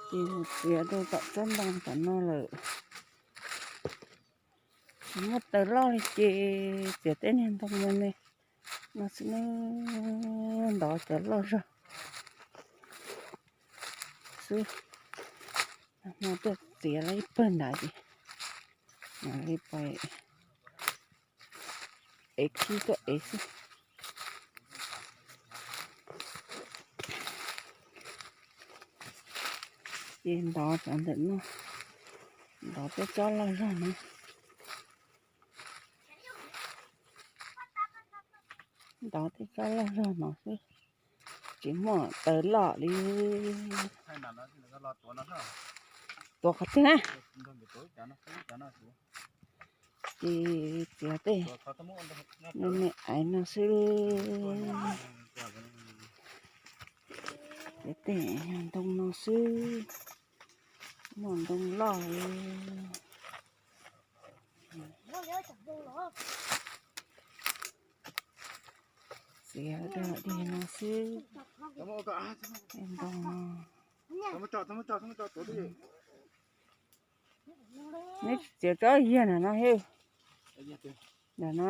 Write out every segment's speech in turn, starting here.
Ces mus txiav rau tom tsob ntoo tom no lawm. Tsis muaj taws loj li ces txiav tej niag ntoo me me no xwb, ntov cov loj zog xwb. Hmo tuaj txiav lawm ib pawg nrad ces mam li pais ev khib tuaj ev xwb. Ces ntov cov ntawm no, ntov tej tsob loj zog no. Ntov tej tsob loj zog no xwb, tsis muaj taws loj li. Tuav qhov twg na? Ces txiav tej me me aiv no xwb. Txiav tej ntoo no xwb, muaj ntoo loj li. Txiav dog dig no xwb. Ntoo no. Neb txiav tsob yiag nram no hwb. Nram no.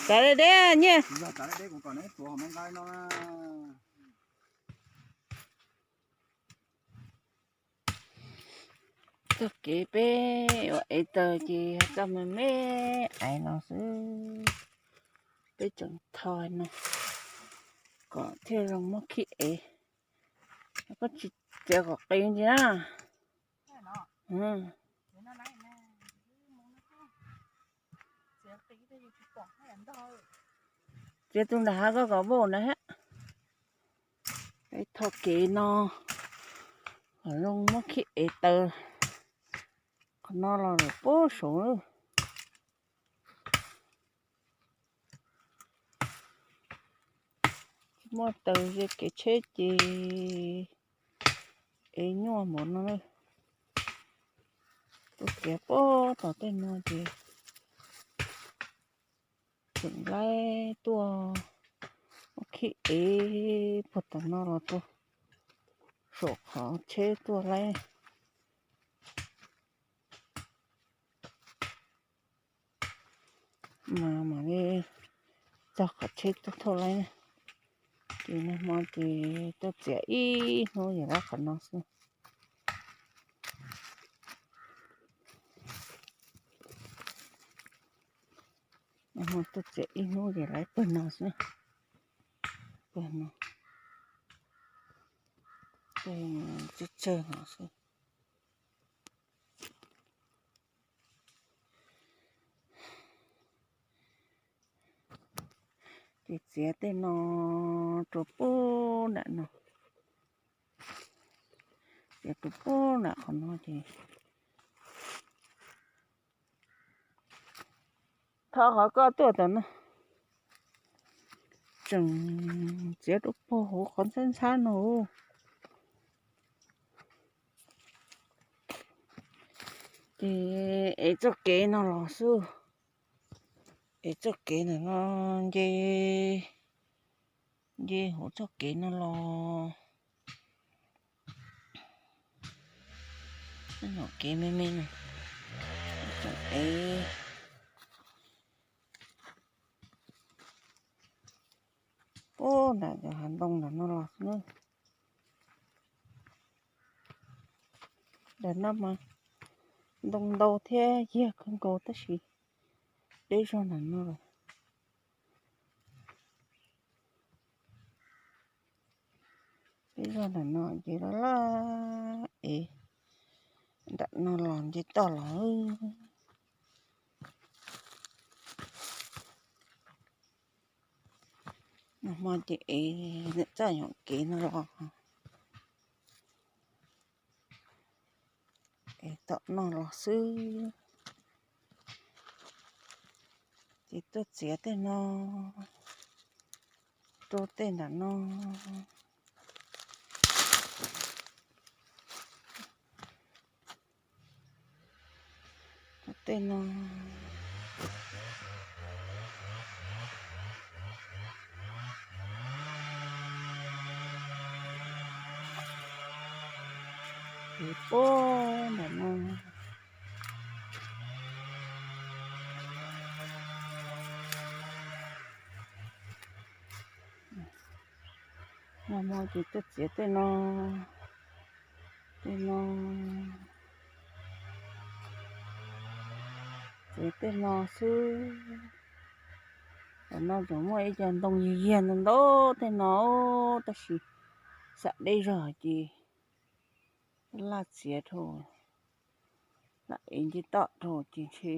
Tsav deb deb nyiaj. Txoj kev peb ua ev taws ces txoj me me aiv no xwb, peb tseem tho no kom thiaj zoo muab khib ev. Koj tsis txiav kom qis ntsis na. Txiav tus nram hav koj kom vauj na hab. Peb tho kev no kom zoo muab khib ev taws. Qhov no los lawm puag saud. Tsis muaj taws ze kev tsheb ces ev nyuaj npaum no. Tuaj txiav puag tom tej no ces tseem laib tuaj muab khib ev puag tom no los rau saum qhov tsheb tuaj laib. Mas mam li txog qhov tsheb tuaj thauj laib. Ces nag hmo ces tuaj txiav ib hnub ces laib qhov no xwb. Nag hmo tuaj txiav ib hnub ces laib pawg no xwb. Pawg no, pawg tsawg tsawg no xwb. Ces txiav tej no rau puag nram no, txiav rau puag nram qhov no ces thov qhov koj tuaj tom no, tseem txiav rau puag hauv qhov ntxhab ntxhab no. Ces ev txoj kev no los xwb, ev txoj kev ntawm no nce, nce hauv txoj kev no los. Nyuam kev me me no, tseem ev puag nram cov hav ntoo nram no los xwb na. Nram no mas ntoo ntau thiab yiag kawg nkaus tab sis deb zog nram no lawm. Deb zog nram no ces laj laj ev, nram no los nce toj los. Nag hmo ces ev txoj nyuam kev no los, ev tom no los xwb. Ces tuaj txiav tej no rau tej nram no. Tej no ces puag ntawm no. Nag hmo ces tuaj txiav tej no, tej no, txiav tej no xwb. Tam no tseem muaj ib co ntoo yag yag ntau ntau tej no, tab sis xam deb zog ces laj txiav dhau, lam ev nce toj dhau ces ntshe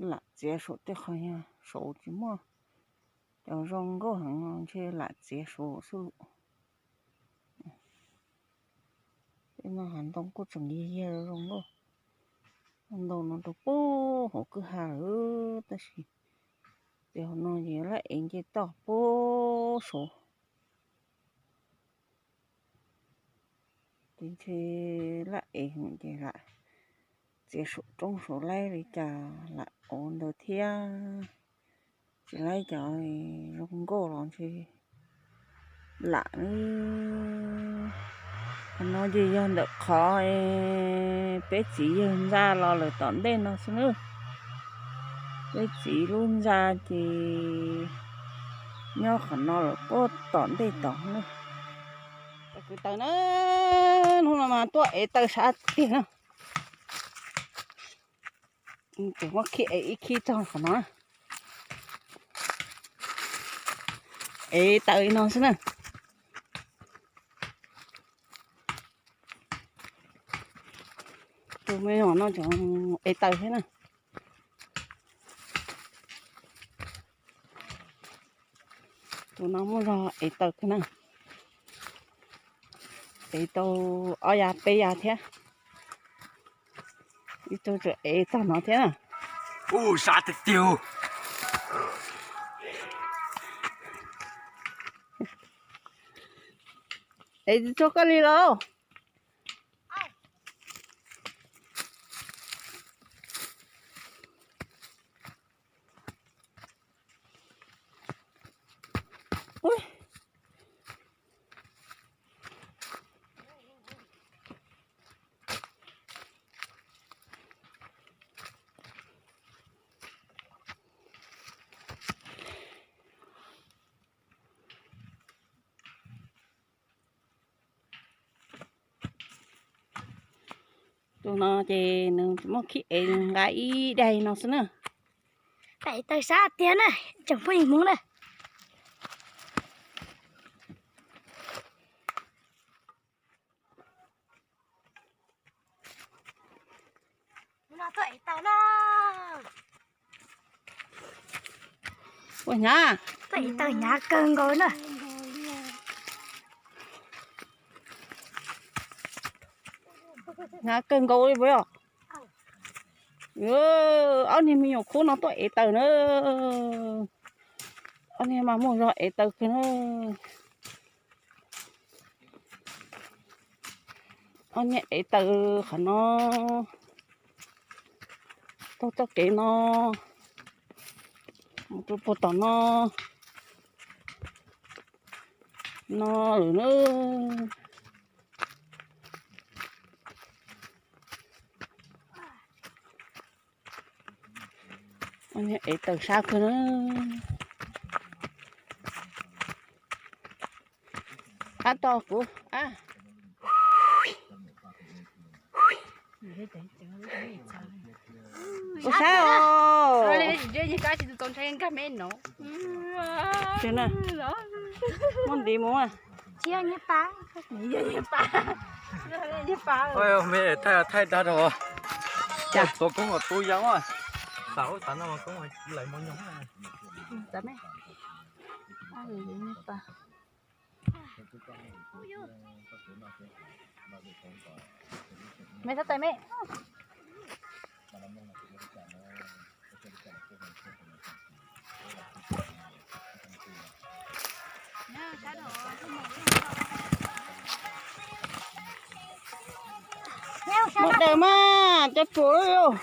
lam txiav saum tej qhov yog saud tsis muaj cov zoo nkauj heev no ntshe lam txiav saud xwb. Tej no hav ntoo kuj tseem yag yag zoo nkauj. Ntoo no rau puag hauv kwj ha lawm tab sis ces hauv no ces laj ev nce toj puag saud. Ces ntshe laj ev ces lam txiav saum roob saud laib li cas lam ua ntawd thiab. Tsis laib cov zoo nkauj los ntshe lam. Qhov no ces yog ntawm qhov peb txiv yawg ntxa los lawm tom ntej no xwb na. Peb txiv lub ntxa ces nyob qhov no lawm puag tom ntej tod na. Kwv taws na, hnub no mas tuaj ev taws sab tiag na. Ces muab khib ev ib khib txog qhov no na. Ev taws li no xwb na. Tus me nyuam no tseem ev taws thiab na. Tus no muaj zog ev taws kawg na. Ev tau ob yav peb yav thiab. Ib tug tseem ev txog no thiab na. Ub, sab tiag tiag. Ev tsis txog koj li lauj. Tus no ces nws muaj khib ev nqa ib daig no xwb na. Taws sab tiag na, tsoom phooj ywg Hmoob na. Ua hnyav, hnyav kawg nkaus na. Hnyav kawg nkaus li puas yog? Ob niag me nyuam khub no tuaj ev taws na. Ob niag mas muaj zog ev taws kawg na. Ob niag ev taws qhov no, taug txoj kev no mus rau puag tom no, no lawm na. Ev taws sab kawg na. Ab, tos kuv ab. Ua sab os. Muaj ntiv mus. Tua koob tua yau. Me txhob tais me. Muaj daws mas. Cov tsuas.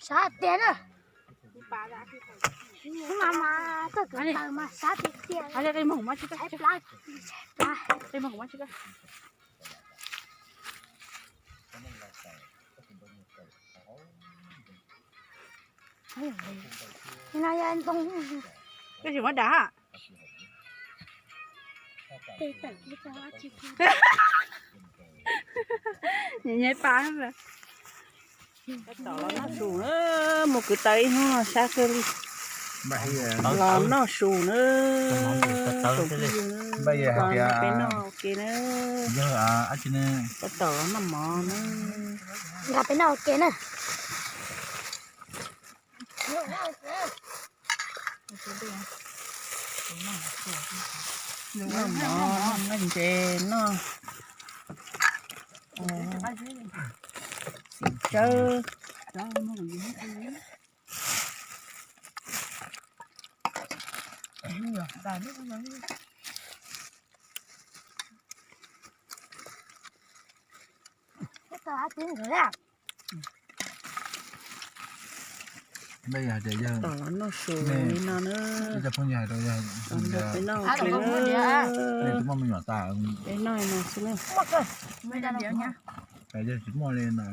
Sab tiag na. Mas mas txoj kawm taws mas sab tiag tiag. No yog ntoo. Koj tsis muab dag. Nyem pa. Tab tom los noj su na, mus kwv taws ib hnub sab kawg li. Los noj su na. Peb noj ua ke na. Tab tom los noj mov na. Nqa peb noj ua ke na. Noj mov, noj nqaij ntses, noj txiv tsawb. Tab tom los noj su li no na. Peb noj ua ke na. Peb noj no xwb na.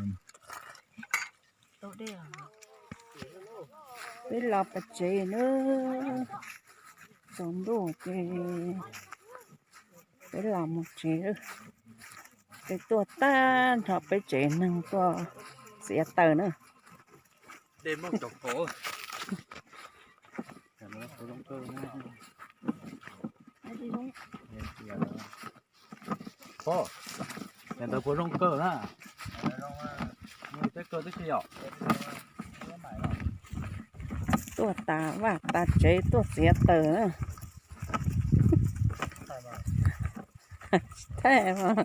Peb los pem tsev na. Tsaus ntuj ces peb los mus tsev. Peb tuaj tag nrho peb tsev neeg tuaj txiav taws na. Ntawd puas zoo kawg na. Tuaj tas vaj tas tsev tuaj txiav taws na. Tsis thaij mas,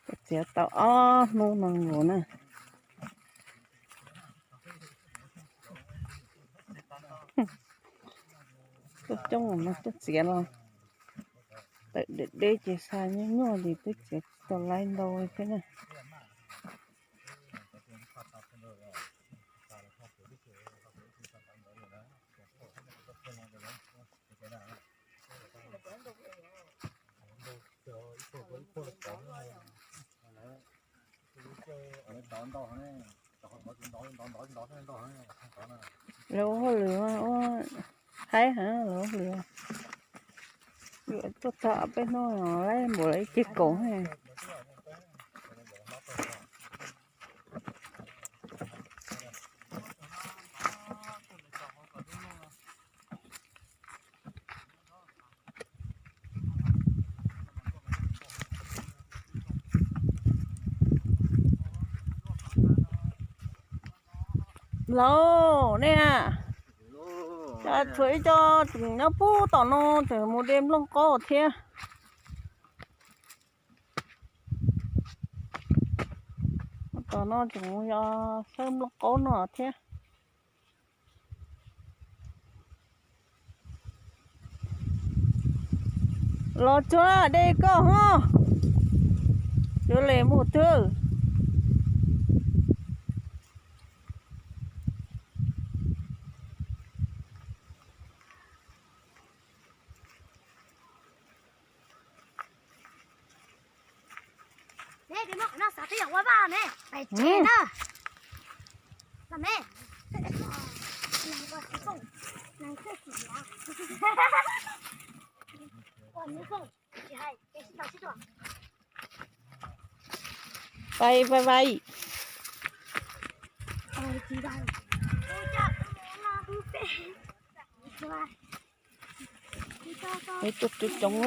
tuaj txiav tau ob hnub no nkaus na. Tuaj coob no tuaj txiav los tawm deb deb ces xa nyuaj nyuaj ces twb txiav tsis tau laiv ntau li thiab na. Lawv ua hauj lwm, haib heev lawv ua hauj lwm. Tuaj txog peb hnub lawv npaum li ib ceg kaum. Lauj, nej na, tshuav ib co tseem nyob puag tom no tseem mus de nplooj qaub thiab. Tom no tseem mus yos xawb nplooj qaub no thiab. Los tsuag de koj ho, yuav les mus twg. Pais pais pais. Peb tuaj coob coob,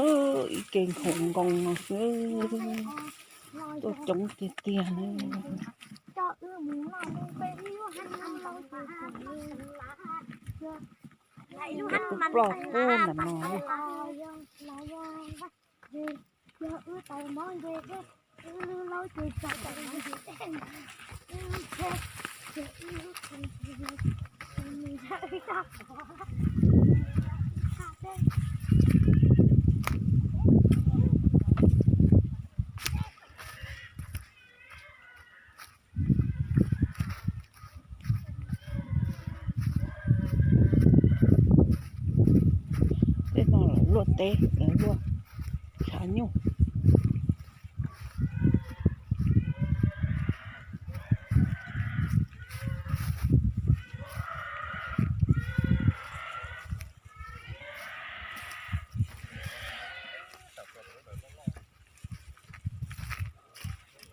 ib ke nkaus nkoos no xwb, tuaj coob tiag tiag na. Cov kua ploj puag ntawm no. Tej no lawv luaj teb, lawv luaj tshav nyuj.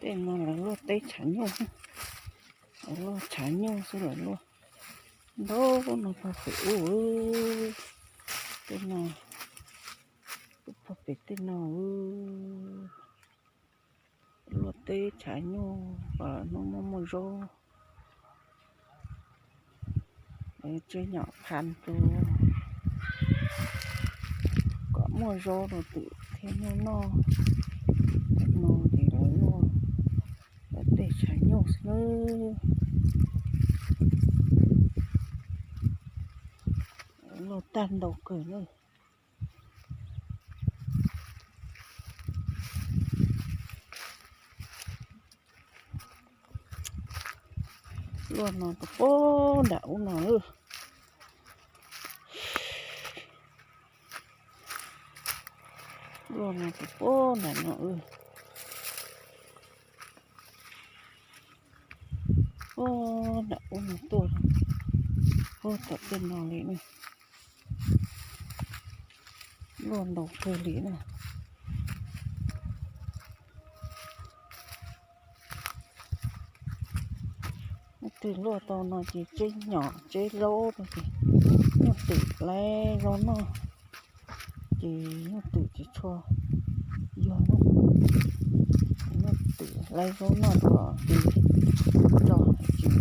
Tej no lawv luaj teb tshav nyuj, lawv luaj tshav nyuj xwb lawv luaj. Ntau no pog pem ub, tej no pog pem tej no. Luaj teb tshav nyuj kom hnub muaj muaj zaub. Lawv tsev nyom phas rau kom muaj zaub rau twm thiab nyuj noj. Tej no ces lawv luaj lawv tej tshav nyuj xwb nawb. Luaj tag ntau kawg na. Luaj no rau pem nram ub no. Luaj no rau pem nram no. Pem nram ub no tuaj, pem tom tej no li na. Luaj ntau kawg li na. Leej twg luaj tau no ces tseb nyom tseb zaub rau ces nyuj twm hlais zaub noj, ces nyuj twm ces tshua yog nyuj twm hlais zaub noj rau ces tso, ces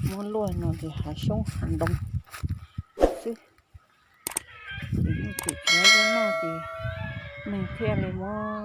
muab luaj no ces hav xyoob hav ntoo xwb. Ces nyuj twm tsis hlais zaub noj ces neeg thiaj li muab